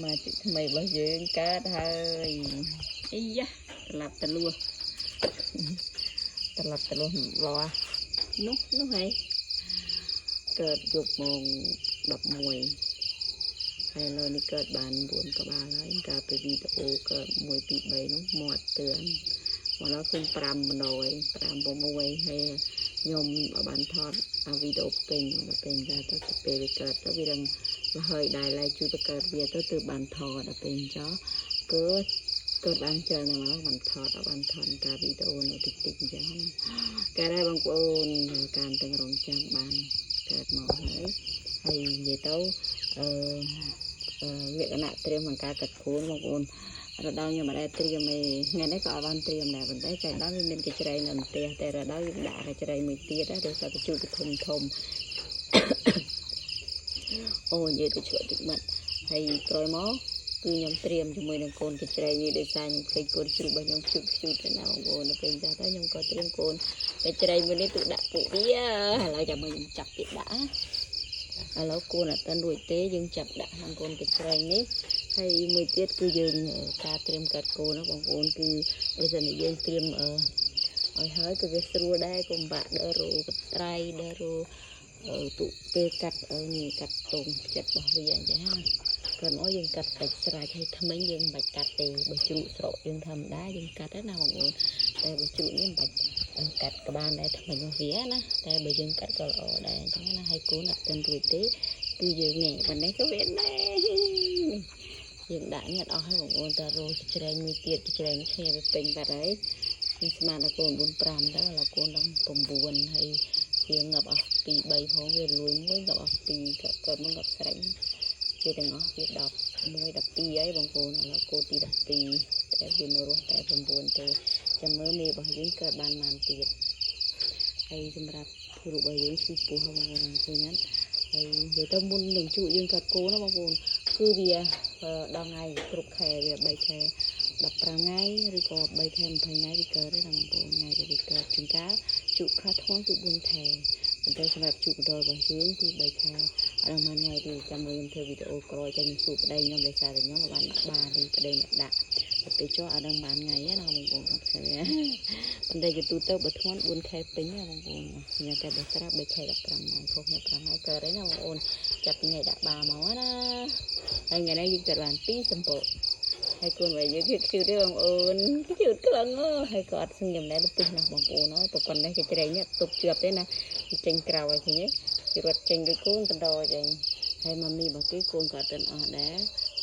មាជិកថ្មីរបស់យើងកើតហើយអីយ៉ាត្រឡប់តលួសត្រឡប់តលួសលាស់នោះនោះហើយកើតយប់ម៉ោង11ហើយឥឡូវនេះកើតបាន9ក្បាលហើយកាលពីវីដេអូកើត1 2 3នោះមាត់ទឿនមកដល់ឃើញ5បណ្ដោយ5 6ហើយខ្ញុំបានថតអាវីដេអូពេញដល់ពេលទៅទៅពេលវាកើតទៅវារឹងលហើយដែរឡើយជួយបង្កើតវាទៅទើបបានថតដល់ពេលអញ្ចឹងគឺកើតបានច្រើនណាស់មកបានថតបានថតការវីដេអូនៅតិចតិចអញ្ចឹងណាកើតហើយបងប្អូនការទាំងរងចាំបានកើតមកហើយហើយនិយាយទៅអឺលក្ខណៈត្រៀមក្នុងការកាត់គូនបងប្អូនរដូវខ្ញុំមិនដែលត្រៀមទេថ្ងៃនេះក៏អត់បានត្រៀមដែរប៉ុន្តែចៃដន្យវាមានកញ្ច្រែងនៅផ្ទះតែរដូវយើងដាក់កញ្ច្រែងមួយទៀតណាដោយសារតែជូតវាធំធំអូនិយាយទៅឆ្លក់ទឹកមាត់ហើយក្រោយមកគឺខ្ញុំត្រៀមជាមួយនឹងកូនកញ្ច្រែងនេះដោយសារខ្ញុំឃើញកូនជ្រូករបស់ខ្ញុំខ្ជូតខ្ជូតទៅណាបងប្អូនដល់ពេលចាស់ទៅខ្ញុំក៏ត្រៀមកូនកញ្ច្រែងមួយនេះទុកដាក់ពួកវាឥឡូវចាំមើលខ្ញុំចាប់វាដាក់ឥឡូវកូនអត់ទាន់រួចទេយើងចាប់ដាក់ក្នុងកូនកញ្ច្រែងនេះហើយមួយទៀតគឺយើងការត្រៀមកាត់កូនណាបងប្អូនគឺបើសិនជាយើងត្រៀមអឺឲ្យហើយក៏វាស្រួលដែរកុំបាក់ដើររកត្រៃដើររទុពេលកាត់នេះកាត់តងចិត្តរបស់វាអញ្ចឹងណាគាត់មកយើងកាត់សាច់ស្រាច់ឲ្យថ្មិញយើងមិនបាច់កាត់ទេបើជ្រូកស្រកយើងធម្មតាយើងកាត់ណាបងប្អូនតែបើជ្រូកនេះមិនបាច់កាត់ក្បាលដែរថ្មិញរបស់វាណាតែបើយើងកាត់ក៏ល្អដែរអញ្ចឹងណាហើយកូនអត់ទាន់រួចទេគឺយើងនេះប៉ុណ្ណេះក៏វាណែយើងដាក់នេះអត់អស់ហើយបងប្អូនតែរោច្រែងមួយទៀតច្រែងគ្នាវាពេញបាត់ហើយខ្ញុំស្មានដល់កូន4 5ទៅឥឡូវកូនដល់9ហើយវាងាប់អស់2 3ផងវាលួយមួយងាប់អស់2កើតមកងាប់ស្រេចវាទាំងអស់វា10 1 12ហើយបងប្អូនឥឡូវកូនទី12តែវានៅរស់តែ9ទេចាំមើលមេរបស់យើងកើតបានប៉ុន្មានទៀតហើយសម្រាប់គ្រូរបស់យើងឈឺពោះបងប្អូនឃើញអត់ហើយនិយាយទៅមុននឹងជក់យើងកើតកូនណាបងប្អូនគឺវាដល់ថ្ងៃគ្រប់ខែវា3ខែ15ថ្ងៃឬក៏3ខែ20ថ្ងៃវាកើតទេណាបងប្អូនថ្ងៃដែលវាកើតជួនកាលជក់ខ្លះធ្ងន់គឺ4ខែប៉ុន្តែសម្រាប់ជក់កណ្ដុររបស់យើងគឺ3ខែអត់ដល់មួយថ្ងៃទេចាំមើលខ្ញុំធ្វើវីដេអូក្រោយចាំខ្ញុំសួរប្តីខ្ញុំដោយសារតែខ្ញុំបានដាក់បានទេប្តីអ្នកដាក់ទៅពេលចុះអត់ដឹងបានថ្ងៃណាបងប្អូនអត់ឃើញប៉ុន្តែជាទូទៅបើធ្ងន់4ខែពេញណាបងប្អូនខ្ញុំតែបើស្រាប់3ខែ15ថ្ងៃខុសគ្នា5ថ្ងៃកើតហើយណាបងប្អូនចាប់ពីថ្ងៃដាក់បាមកណាហើយថ្ងៃនេះយើងកើតបាន2សម្ពកហើយកូនរបស់យើងគឺខ្ជូតទេបងប្អូនខ្ជូតខ្លាំងហើយក៏អត់ស្ងៀមដែរទុះណាស់បងប្អូនហើយប្រព័ន្ធនេះគេច្រែងនេះទប់ជាប់ទេណាវាចេញក្រៅហើយឃើញទេគេរត់ចេញដូចកូនកណ្ដុរចេញហើយម៉ាមីរបស់គេកូនក៏អត់ទាន់អស់ដែរ